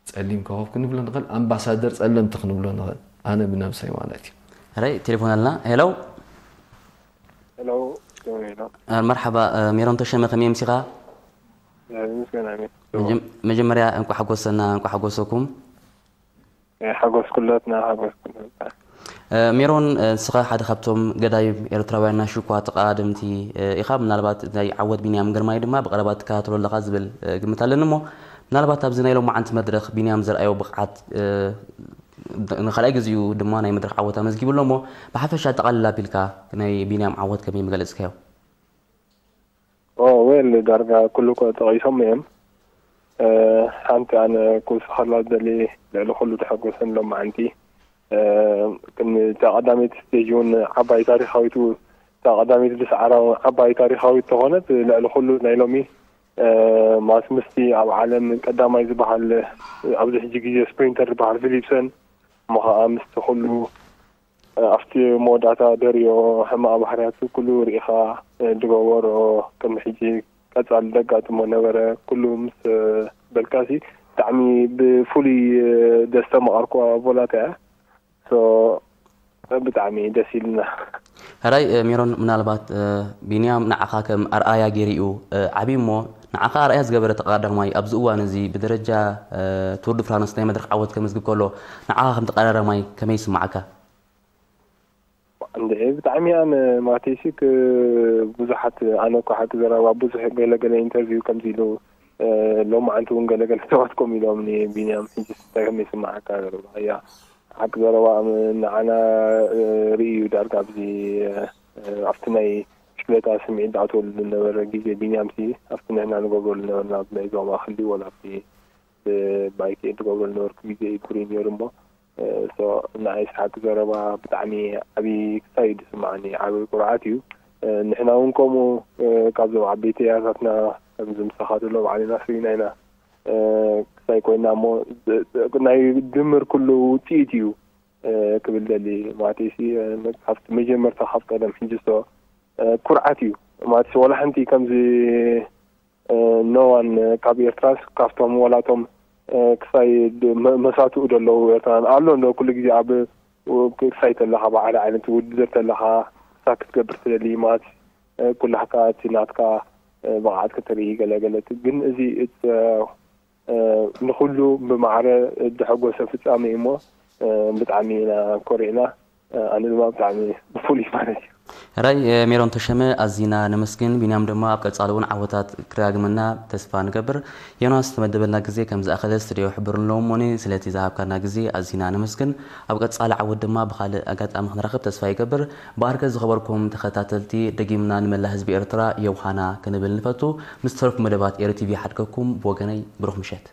ጸሊም ኮኸብ ክንብሎ ንኽእል፣ ኣምባሳደር ጸለምቲ ክንብሎ ንኽእል። ኣነ ብነብሰይ ማለት እዩ። ራይ ቴሌፎን ኣለና። ሄሎ። ሄሎ። ሄሎ። አ፣ መርሓባ፣ አ፣ ሜሮን ተሸመ ከመይ ኣምሲኻ? አ፣ ምስጋና ኣሜን። መጀም-፣ መጀመርያ እንቋዕ ሓጎሰና፣ እንቋዕ ሓጎሰኩም። እ፣ ሓጎስ ኩላትና፣ ሓጎስ ኩላትና። እ፣ ሜሮን፣ እ፣ ንስኻ ሓደ ካብቶም ገዳይም ኤርትራውያን ናይ ሽኳ ተቓደምቲ፣ እ፣ ኢኻ። ምናልባት ናይ ዓወት ቢንያም ግርማይ ድማ ብቐረባ ትከታተሎ ኣለኻ ዝብል፣ እ፣ ግምት ኣለኒ እሞ፣ ምናልባት ኣብዚ ናይ ሎማዓንቲ መድረኽ ቢንያም ዘርኣዮ ብቕዓት፣ እ፣ ድ-፣ ንኻልኣይ ግዜኡ ድማ ናይ መድረኽ ዓወት ኣመዝጊቡ ኣሎ እሞ፣ ብሓፈሻ ጠቓልል ኣቢልካ ናይ ቢንያም ዓወት ከመይ ምገለጽካዮ? ኦ፣ ዌል፣ ዳርጋ ኩሉ እኮ ጠቒሶም እዮም። እ፣ ሓንቲ ኣነ ክውስኸላ ዝደሊ ልዕሊ ኩሉ ተሐጎሰን ሎማዓንቲ፣ እ፣ ቅድሚ እታ ቀዳመይቲ ስቴጅ እውን ዓባይ ታሪኻዊት፣ እታ ቀዳመይቲ ብሰዓራ እውን ዓባይ ታሪኻዊት ተኾነት፣ ልዕሊ ኩሉ ናይ ሎሚ፣ እ፣ ማስ ምስቲ ኣብ ዓለም ቀዳማይ ዝበሃል ኣብዚ ሕጂ ግዜ ስፕሪንተር ዝበሃል ፊሊፕሰን፣ እሞ ኸዓ ምስቲ ኩሉ ኣብቲ መወዳእታ ደርዮ ሕማቕ ባህርያቱ ኩሉ ርኢኻ፣ ድገበሮ ቅድሚ ሕጂ ቀጻሊ ደጋጥሞ ነበረ ኩሉ ምስ በልካሲ ብጣዕሚ ብፍሉይ ደስ ተመቐርኩዋ ቮላታ እያ። ሶ ብጣዕሚ ደስ ኢልና። ሕራይ፣ እ፣ ሜሮን፣ ምናልባት፣ እ፣ ቢንያም ንዓኻ ከም ኣርኣያ ገይሩ እዩ፣ እ፣ ዓብዩ እሞ ንዓኻ ኣርኣያ ዝገበረ ተቐዳዳማይ ኣብዚ እዋን እዚ ብደረጃ፣ እ፣ ቱር ድ ፍራንስ ናይ መድረኽ ዓወት ከመዝግብ ከሎ ንዓኻ ከም ተቐዳዳማይ ከመይ ይስምዓካ? እንድዒ ብጣዕሚ ኣነ ማቴሲ ክ-፣ ብዙሓት ኣነ እኮ ሓቂ ዘረባ ብዙሕ ገለ ገለ ኢንተርቪው ከምዚ ኢሉ፣ እ፣ ሎማዓንቲ እውን ገለ ገለ ሰባት ከምኡ ኢሎም ንቢንያም ሕጂ እንታይ ከም ይስምዓካ ዘረባ እያ። ሓቂ ዘረባ ኣም-፣ ንዓና፣ እ፣ ርእዩ ዳርጋ ኣብዚ፣ እ፣ ኣብቲ ናይ ብሽክለታ ስምዒት ዝኣትወሉ ዝነበረ ግዜ ቢንያምሲ ኣብቲ ንሕና ንገብረሉ ነበርና ኣብ ናይ ዞባ ክሊ ወላ ኣብቲ ብባይክ እየ ዝገብሮ ዝነበርኩ ግዜ እዩ ኩሪ ነይሩ እሞ፣ እ፣ ሶ፣ ንዓይ ሰሓቂ ዘረባ ብጣዕሚ ዓብዪ ክሳይ እዩ ዝስምዓኒ፣ ዓብዪ ኩርዓት እዩ። እ፣ ንሕና እውን ከምኡ፣ እ፣ ካብዞም ዓበይቲ ያታትና ከምዚ ምሳኻ ዘሎ ባዕልና ስሪና ኢና፣ እ፣ ክሳይ ኮይና እሞ፣ ብ-፣ ብ-፣ ናይ ድምር ኩሉ ውፅኢት እዩ፣ እ፣ ክብል ደሊ። ማለተይሲ፣ እ፣ ካብቲ መጀመርታ ካብ ቀደም ሕጂ ሶ፣ እ፣ ኩርዓት እዩ። ማለትሲ፣ ወላ ሓንቲ ከምዚ እ፣ ኖዋን፣ እ፣ ካብ ኤርትራስ ካብቶም ወላቶም፣ እ፣ ክሳይ ድ-፣ መ-፣ መሳትኡ ዘለዉ ኤርትራን ኣሎ እንዶ ኩሉ ግዜ ኣብ፣ እ፣ ክሳይ ተለኻ ብዓል ዓይነት ውድድር ተለኻ ክሳብ ክትገብር ትደሊ ማለት፣ እ፣ ኩላህካ እቲ ናትካ፣ እ፣ ብቕዓት ከተርኢ ገለ ገለ እቲ ግን እዚ እት-፣ እ፣ እ፣ ንኹሉ ብማዕረ እተሐጎሰ ፍጻመ እዩ እሞ፣ እ፣ ብጣዕሚ ኢና ኮሪዕና። ኣነ ድማ ብጣዕሚ ብፍሉይ ማለት እዩ። ሕራይ፣ እ፣ ሜሮን ተሸመ ኣዚና ነመስግን። ቢንያም ድማ ኣብ ቀጻሊ እውን ዓወታት ክደጋግመና ተስፋ ንገብር። ዮናስ፣ ዝተመደበልና ግዜ ከም ዝኣኸለ ስትድዮ ይሕብር ኣለዎ እሞኒ፣ ስለቲ ዝሃብካና ግዜ ኣዚና ነመስግን። ኣብ ቀጻሊ ዓወት ድማ ብኻልእ ኣጋጣሚ ክንራኸብ ተስፋ ይገብር። ብኣርከ ዝኸበርኩም ተኸታተልቲ፣ ደጊምና ንመላእ ህዝቢ ኤርትራ የውሃና ክንብል ንፈቱ። ምስ ተረፉ መደባት ኤሪ ቲቪ ሓድገኩም። ብወገነይ ብሩኽ ምሸት።